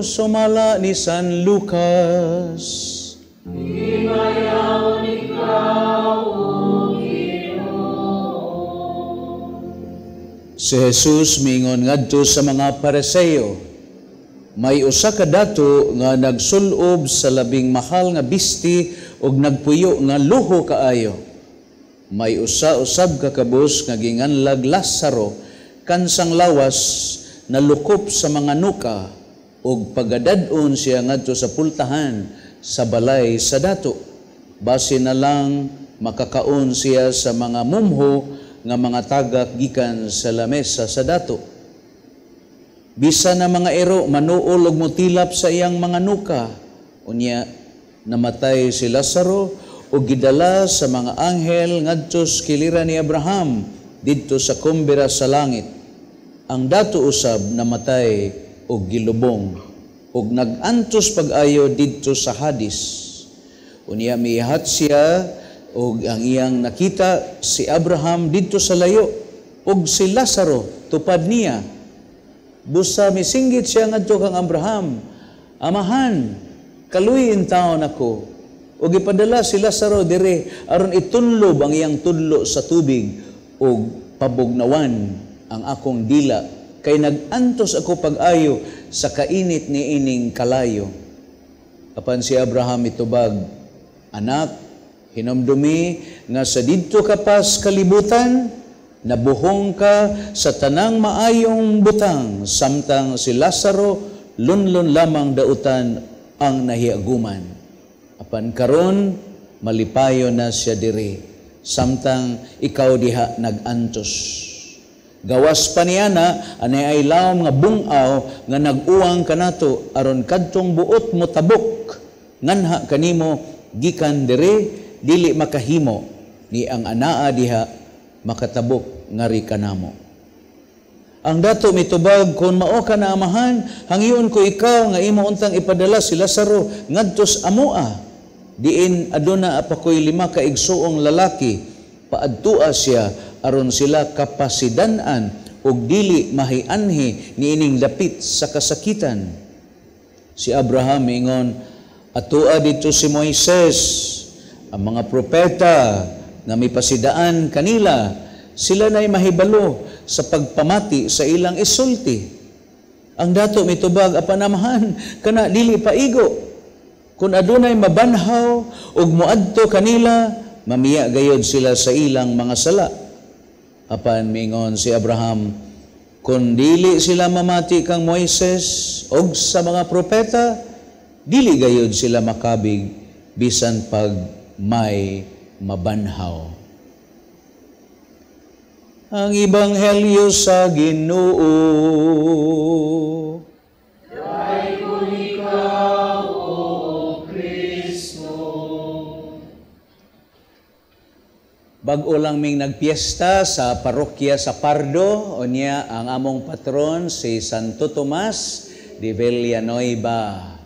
Sumala ni San Lucas. Himayaon ikaw, O Ginoo. Si Jesus miingon ngadto sa mga Pariseo, "May usa ka dato nga nagsulob sa labing mahal nga bisti ug nagpuyo nga luho kaayo. May usa usab ka kabus nga ginganlag Lazaro, kansang lawas, nalukop sa mga nuka, ug pagadad-on siya ngadto sa pultahan sa balay sa dato. Basi na lang makakaon siya sa mga mumho nga mga tagak gikan sa lamesa sa dato. Bisan ang mga ero manuol og motilap sa iyang mga nuka. Unya namatay si Lazaro ug gidala sa mga anghel ngadto sa kiliran ni Abraham didto sa kumbira sa langit. Ang dato usab namatay ug gilubong ug nag-antos pag-ayo didto sa Hadis. Unya mihat siya ug ang iyang nakita si Abraham didto sa layo ug si Lazaro tupad niya. Busa misinggit siya ngadto kang Abraham, 'Amahan, kaluy taon ako ug ipadala si Lazaro dire aron itunlob ang iyang tudlo sa tubig ug pabugnawan ang akong dila, kay nag-antos ako pag-ayo sa kainit ni ining kalayo.' Apan si Abraham mitubag, 'Anak, hinumdumi nga sa didto ka pa sa kalibutan, nabuhong ka sa tanang maayong butang, samtang si Lazaro lunlon lamang dautan ang nahiaguman. Apan karon malipayon na siya diri, samtang ikaw diha nag-antos. Gawas pa niya na, anay ay lawom nga bungaw nga nag-uwang kanato aron kadtong buot mo tabok nganha kanimo gikan diri dili makahimo ni ang anaa diha makatabok ngari kanamo.' Ang dato mitubag, 'Kung mao ka na, amahan, hangyoon ko ikaw nga imo untang ipadala si Lazaro ngadto sa amoa, diin aduna pa ko'y 5 ka igsuong lalaki. Paadtua siya aron sila kapasidan-an ug dili mahianhi niining dapit sa kasakitan.' Si Abraham ingon, 'Atoa didto si Moises, ang mga propeta nga mipasidaan kanila, sila na'y mahibalo sa pagpamati sa ilang isulti.' Ang dato mitubag, 'Apan amahan, kana dili paigo. Kung adunay mabanhaw ug moadto kanila, mamiya gayod sila sa ilang mga sala.' Apan mingon si Abraham, 'Kung dili sila mamati kang Moises og sa mga propeta, dili gayod sila makabig bisan pag may mabanhaw.'" Ang Ebanghelyo sa Ginoo. Dayon ikaw, O Kristo. Bag-o lang ming nagpiesta sa parokya sa Pardo, unya ang among patron si Santo Tomas de Villanueva.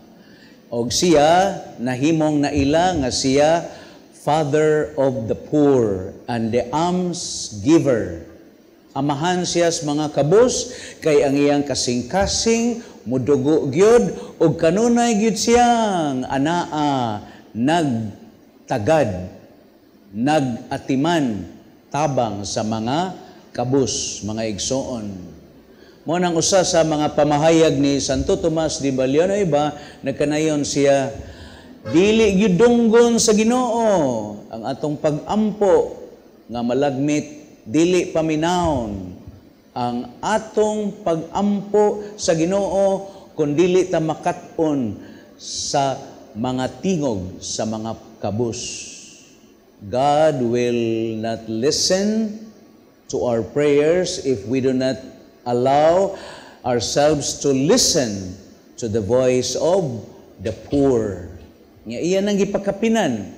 Og siya nahimong naila nga siya Father of the Poor and the Alms Giver. Amahan siya sa mga kabus kay ang iyang kasing-kasing mudugo gyud ug kanunay gyud siyang anaa nagtagad, nag-atiman tabang sa mga kabus, mga igsoon. Mo nang usa sa mga pamahayag ni Santo Tomas de Villanueva, nagkanayon siya, "Dili gyud dunggon sa Ginoo ang atong pag-ampo nga malagmit dili paminawon ang atong pag-ampo sa Ginoo kun dili ta makat-on sa mga tingog sa mga kabus." God will not listen to our prayers if we do not allow ourselves to listen to the voice of the poor. Nga iyan ang gipakapinan.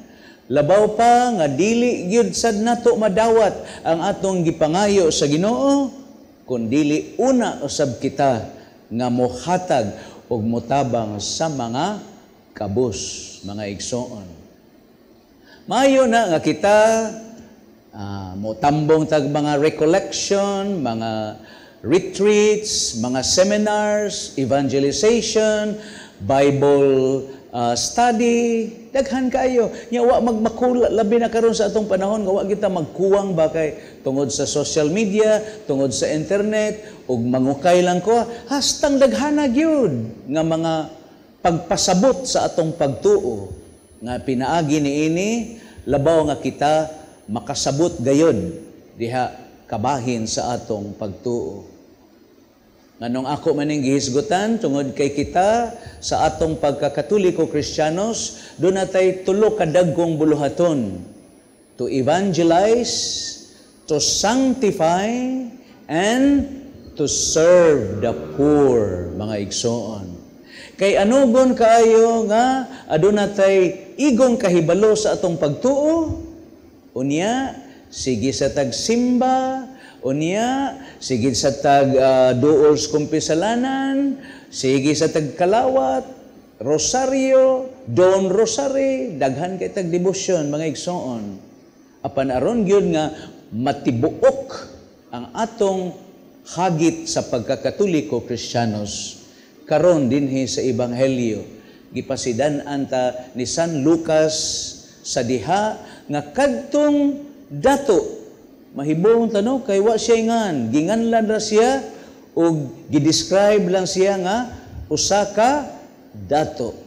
Labaw pa nga dili gyud sad nato madawat ang atong gipangayo sa Ginoo kun dili una usab kita nga mohatag og motabang sa mga kabus, mga igsoon. Maayo na nga kita motambong tag mga recollection, mga retreats, mga seminars, evangelization, Bible study, daghan kayo. Nya wa magmakula, labi na karon sa atong panahon nga wa kita magkuwang ba kay tungod sa social media, tungod sa internet, ug mangukay lang ko, hastang daghana gyud nga mga pagpasabot sa atong pagtuo nga pinaagi niini, labaw nga kita makasabot gayod diha kabahin sa atong pagtuo. Nganong ako maning gihisgutan? Tungod kay kita sa atong pagkakatoliko Kristiyanos, duna tay tulo ka dagkong buluhaton: to evangelize, to sanctify, and to serve the poor, mga igsoon. Kay anugon kaayo nga aduna tay igong kahibalo sa atong pagtuo, unya sige sa tagsimba, unya sige sa tag duol sa kumpisalanan, sige sa tagkalawat, rosaryo, dawn rosary, daghan kay tag debosyon, mga igsoon. Apan aron gyud nga matibuok ang atong hagit sa pagkakatoliko Kristiyanos, karon dinhi sa Ebanghelyo gipasidan-an ta ni San Lucas sa diha nga kadtong dato, mahibong ta, no, kay wa siya ingan, ginganlan ra siya ug gi-describe lang siya nga usa ka dato.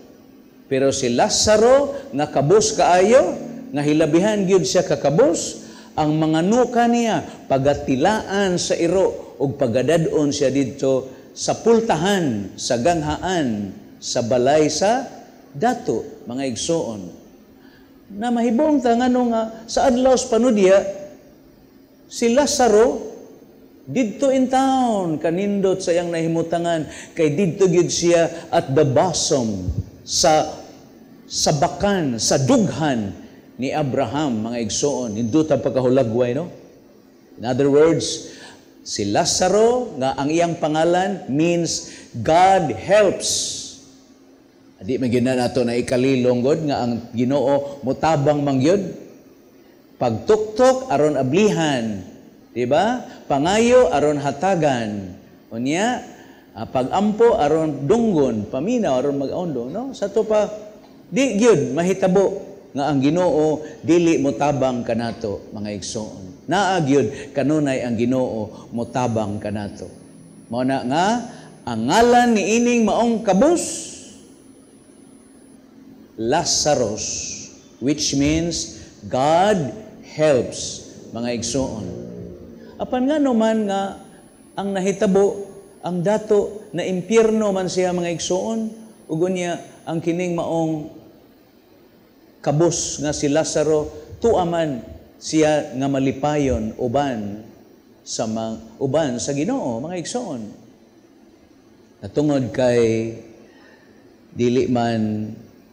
Pero si Lazaro nga kabus kaayo, nga hilabihan gyud siya kakabus, ang mga nuka niya pagatilaan sa iro ug pagadad-on siya didto sa pultahan, sa ganghaan, sa balay sa dato, mga igsoon. Na mahibong ta ngano nga sa adlaw sa panudya si Lazaro didto in town kanindot sa iyang nahimutangan, kay didto gyud siya at the bosom, sa sabakan, sa dughan ni Abraham, mga igsoon. Nindot ang pagkahulagway, no? In other words, si Lazaro nga ang iyang pangalan means "God helps." Di man gyud na nato na ikalilong god nga ang Ginoo motabang man gyud. Pagtuktok aron ablihan, di ba? Pangayo aron hatagan. Unya, pagampo aron dunggon, paminaw aron mag-aundong, no? Sa to pa di gyud mahitabo nga ang Ginoo dili motabang kanato, mga igsoon. Naa gyud kanunay ang Ginoo motabang kanato. Mao na nga ang ngalan ni ining maong kabus, Lazarus, which means "God helps," mga igsoon. Apan nga man nga ang nahitabo, ang dato na impyerno man siya, mga igsoon, ug unya ang kining maong kabus nga si Lazaro tuwa man siya nga malipayon uban sa Ginoo, mga igsoon? Natungod kay dili man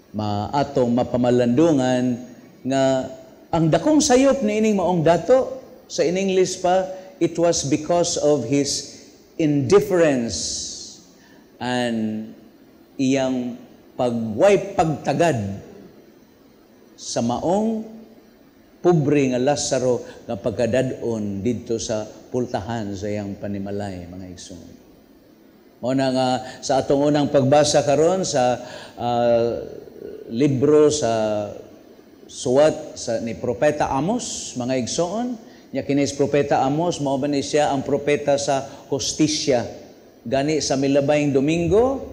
maatong mapamalandungan nga ang dakong sayop ni ining maong dato, sa in English pa, it was because of his indifference and iyang pagway pagtagad sa maong pobre nga Lazaro nga pagkadad-on didto sa pultahan sa iyang panimalay, mga igsoon. Mao na nga sa atong unang pagbasa karon sa libro sa suwat sa ni Propeta Amos, mga igsoon, nya kini si Propeta Amos, mao ba ni siya ang propeta sa hustisya. Gani sa milabayng Domingo,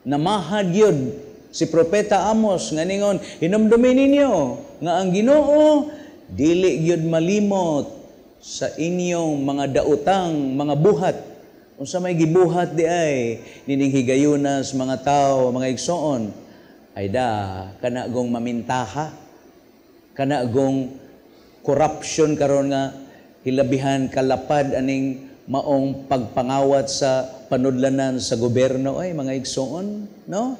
namahad yun si Propeta Amos nga ningon, "Hinumdumi ninyo nga ang Ginoo dili gyud malimot sa inyong mga daotang mga buhat." Unsa may gibuhat di ay nining higayunas mga tao, mga igsoon? Ay da kana gong mamintaha, kana gong corruption karon nga hilabihan kalapad aning maong pagpangawat sa panudlanan sa gobyerno ay, mga igsoon, no?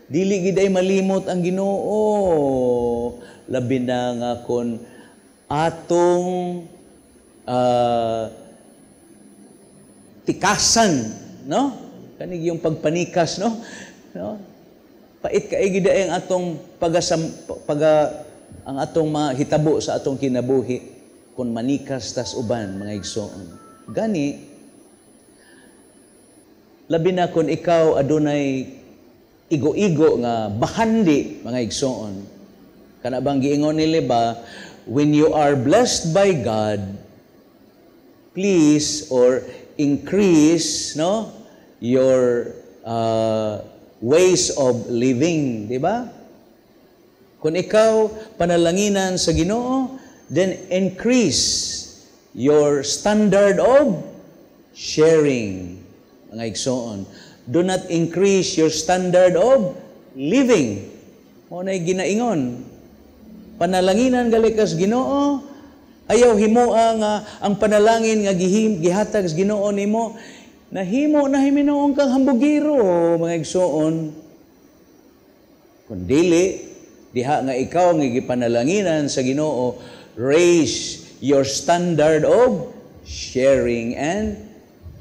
Dili gid ay malimot ang Ginoo, labi na nga kon atong tikasan, no? Kanig yung pagpanikas, no? No? Pait kay gid ay ang atong pagasam paga ang atong mahitabo sa atong kinabuhi kung manikas tas uban, mga igsoon. Gani Labi na kung ikaw adunay igo-igo nga bahandi, mga igsoon. Kana bang giingon nila ba, when you are blessed by God, please or increase, no, your ways of living, di ba? Kung ikaw panalanginan sa Ginoo, then increase your standard of sharing, mga igsoon. Do not increase your standard of living. Mao na ginaingon. Panalanginan gali kas Ginoo, ayaw himoa nga ang panalangin nga gihatag sa Ginoo nimo nahimo na himinoon kang hambugiro, mga igsoon. Kung dili, diha nga ikaw nga gipanalanginan sa Ginoo, raise your standard of sharing and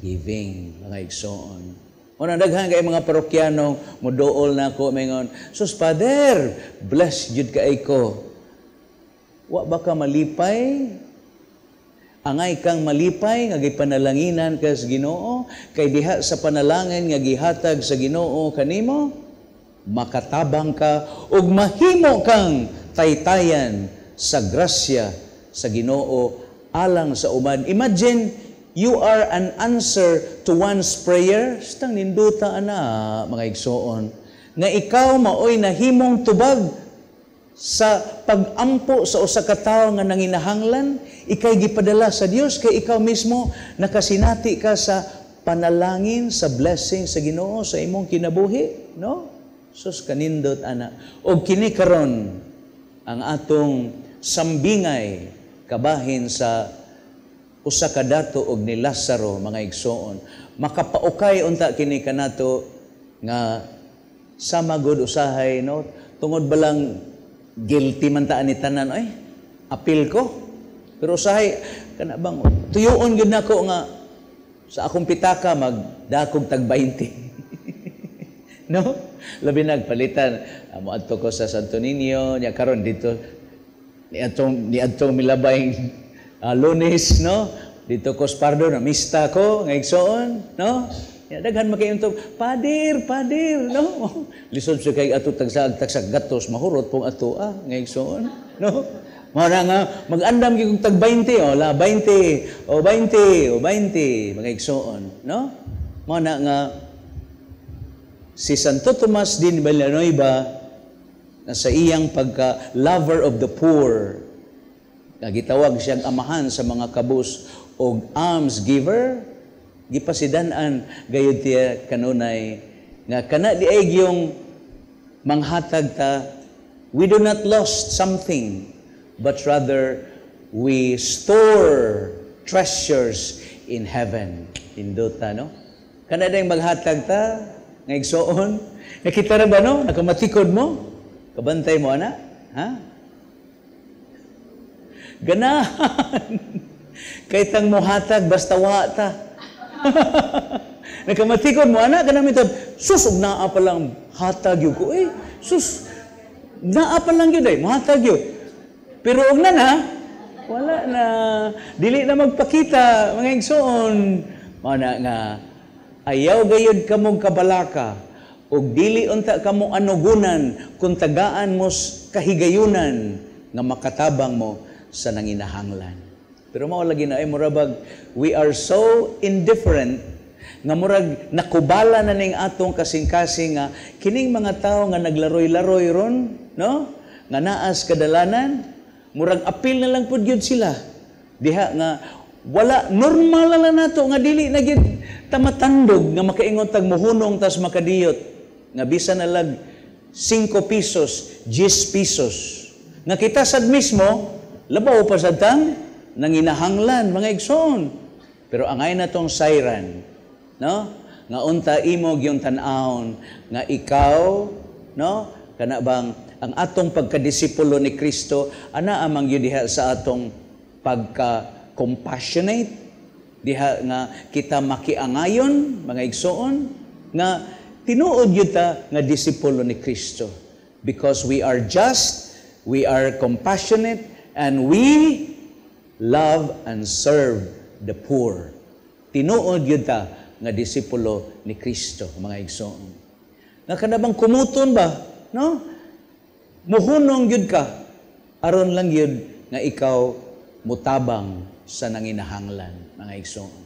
giving, mga igsoon. Una, daghan kay mga parokyano muduol na ako, mingon, "Sus, Father, bless jud kay ko." Wa ba ka malipay? Angay kang malipay nga gipanalanginan ka sa Ginoo, kay diha sa panalangin nga gihatag sa Ginoo kanimo, makatabang ka ug mahimo kang taytayan sa grasya sa Ginoo alang sa uban. Imagine you are an answer to one's prayer. Stang ninduta ana, mga igsoon. Nga ikaw maoy nahimong tubag sa pag-ampo sa usa ka tawo nga nanginahanglan, ikay gipadala sa Dios kay ikaw mismo nakasinati ka sa panalangin, sa blessing sa Ginoo sa imong kinabuhi, no? Sus, kanindot ana. Og kini karon ang atong sambingay kabahin sa usa ka dato og ni Lazaro, mga igsoon. Makapaukay unta kini kanato nga sama gud usahay, no, tungod balang guilty man ta ani tanan, ay apil ko. Pero usahay kana bang tuyoon gyud nako nga sa akong pitaka magdakog tag 20, no? Labi nagpalitan mo adto ko sa Santo Niño nya karon dito ni adtong milabay Lunes, no? Dito ko sa Pardo na mista ko nga igsoon, no? Ya, daghan makay unto, "Pader, pader," no? Lisod sa kay ato tagsag tagsag gatos, mahurot pong ato ah, nga igsoon, no? Mao na nga mag-andam gyud kog tag 20, oh, la 20, o 20, o 20, mga igsoon, no? Mao na nga si Santo Tomas din Villanueva na sa iyang pagka lover of the poor, nga gitawag siyang amahan sa mga kabus og alms giver, gipasidan-an gayud tiya kanunay nga kana di ay yung manghatag ta, we do not lost something, but rather we store treasures in heaven. Indota, no? Kana dayong maghatag ta nga igsoon, nakita ra ba, no? Nakamatikod mo, kabantay mo ana, ha? Ganahan kay tang mohatag basta wa ta. Nakamatikod mo ana kana mitod, sus, ug naa pa lang hatag yun ko eh. Sus, naa pa lang yun ay mohatag yun. Pero og na na, wala na, dili na magpakita, mga igsoon. Mao na nga ayaw gayud kamong kabalaka ug dili unta kamo anugunan kung tagaan mo kahigayunan nga makatabang mo sa nanginahanglan. Pero mao lagi na ay murabag we are so indifferent nga murag nakubala na ning atong kasing-kasing nga kining mga tawo nga naglaroy-laroy ron, no? Nga naas kadalanan, murag apil na lang pud gyud sila. Diha nga wala, normal na lang nato nga dili na gyud ta matandog nga makaingon tag muhunong tas makadiyot nga bisan na lag 5 pesos, 10 pesos. Nga kita sad mismo labaw pa sad tang nanginahanglan, mga igsoon. Pero angay na tong sayran, no? Nga unta imo gyung tan-awon nga ikaw, no? Kana bang ang atong pagkadisipulo ni Kristo ana amang gyud diha sa atong pagka compassionate, diha nga kita makiangayon, mga igsoon, nga tinuod gyud ta nga disipulo ni Kristo because we are just, we are compassionate, and we love and serve the poor. Tinuod gyud ta. nga disipulo ni Kristo, mga igsoon. Nga kanabang kumuton ba, no? Muhunong gyud ka aron lang gyud nga ikaw mutabang sa nanginahanglan, mga igsoon.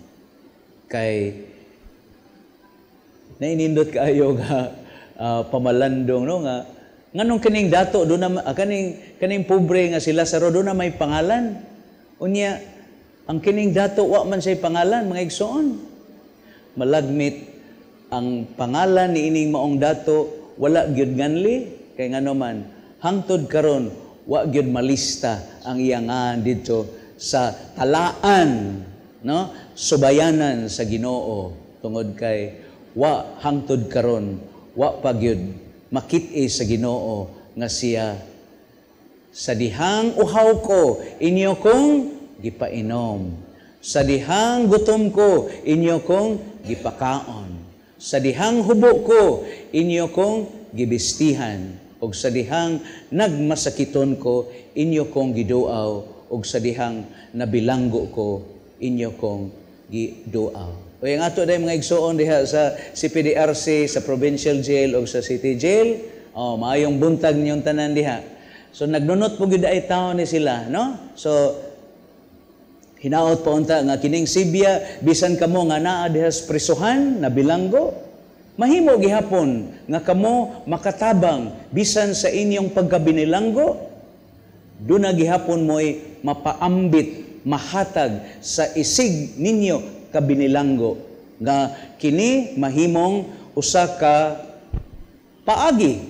Kay nainindot kaayo nga pamalandong, no, nga nganong kining dato do na kaning pobre nga si Lazaro do na may pangalan, unya ang kining dato wa man say pangalan, mga igsoon. Malagmit ang pangalan ni ining maong dato wala gyud nganli, kay ngano man hangtod karon wa gyud malista ang iyang ngalan didto sa talaan, no, subayanan sa Ginoo, tungod kay wa hangtod karon wa pa gyud makit-i sa Ginoo nga siya, "Sa dihang uhaw ko, inyo kong gipainom. Sa dihang gutom ko, inyo kong gipakaon. Sa dihang hubo ko, inyo kong gibistihan. Og sa dihang nagmasakiton ko, inyo kong giduaw. Og sa dihang nabilanggo ko, inyo kong giduaw." O yung ato dahil mga igsoon diha sa CPDRC, sa Provincial Jail o sa City Jail, oh, maayong buntag ninyong tanan diha. So nagnunot po gyud ay tao ni sila, no? So hinaot pa unta nga kining sibya, bisan kamo nga naa diha sa prisuhan, nabilanggo, mahimo gihapon nga kamo makatabang bisan sa inyong pagkabinilanggo, duna gihapon mo'y mapaambit, mahatag sa isig ninyo kabinilanggo nga kini mahimong usa ka paagi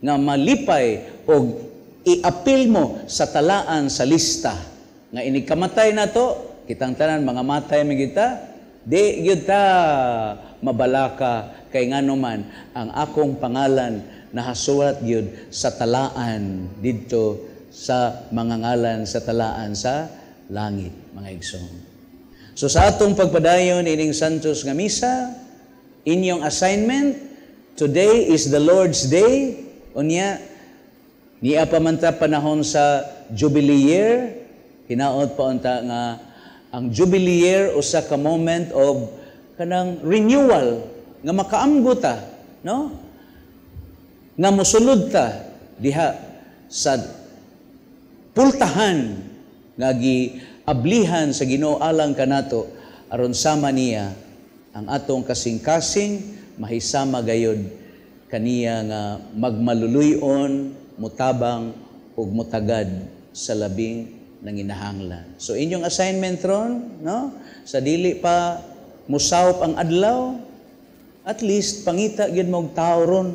nga malipay og iapil mo sa talaan sa lista nga inig kamatay nato, kitang tanan mga matay mi kita, di gyud ta mabalaka, kay ngano man ang akong pangalan nahasulat gyud sa talaan didto sa mga ngalan sa talaan sa langit, mga igsoon. So sa atong pagpadayon ining Santos nga misa, inyong assignment, today is the Lord's Day. Unya, niya pa man ta panahon sa Jubilee Year, hinaot pa unta nga ang Jubilee Year usa ka moment of kanang renewal nga makaamgo ta, no? Nga mosulod ta diha sa pultahan nga giablihan sa Ginoo alang kanato, aron sama niya ang atong kasing-kasing mahisama gayod kaniya nga magmaluluyon, mutabang ug mutagad sa labing nanginahanglan. So inyong assignment ron, no? Sa dili pa musawop ang adlaw, at least pangita gyud mo og tao ron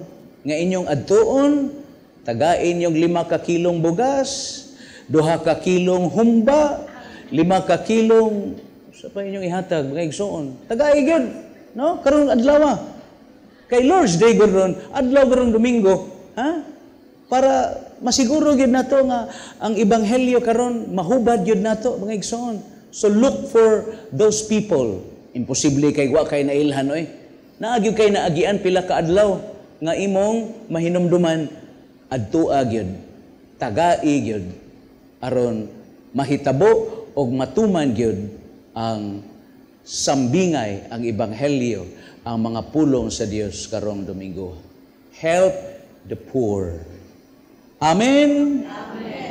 nga inyong adtuon, tagain yung 5 ka kilong bugas, 2 ka kilong humba, 5 ka kilong sa pa inyong ihatag, mga igsoon. Tagay gyud, no? Karong adlaw. Kay Lord's Day gud ron, adlaw ron Domingo, ha? Para masiguro gyud nato nga ang ebanghelyo karon mahubad gyud nato, mga igsoon. So look for those people. Imposible kay wa kay nailhan oy. Naa gyud kay naagian pila ka adlaw nga imong mahinumduman, adtua gyud. Tagai gyud aron mahitabo og matuman gyud ang sambingay, ang ebanghelyo, ang mga pulong sa Dios karong Domingo. Help the poor. Amen. Amen.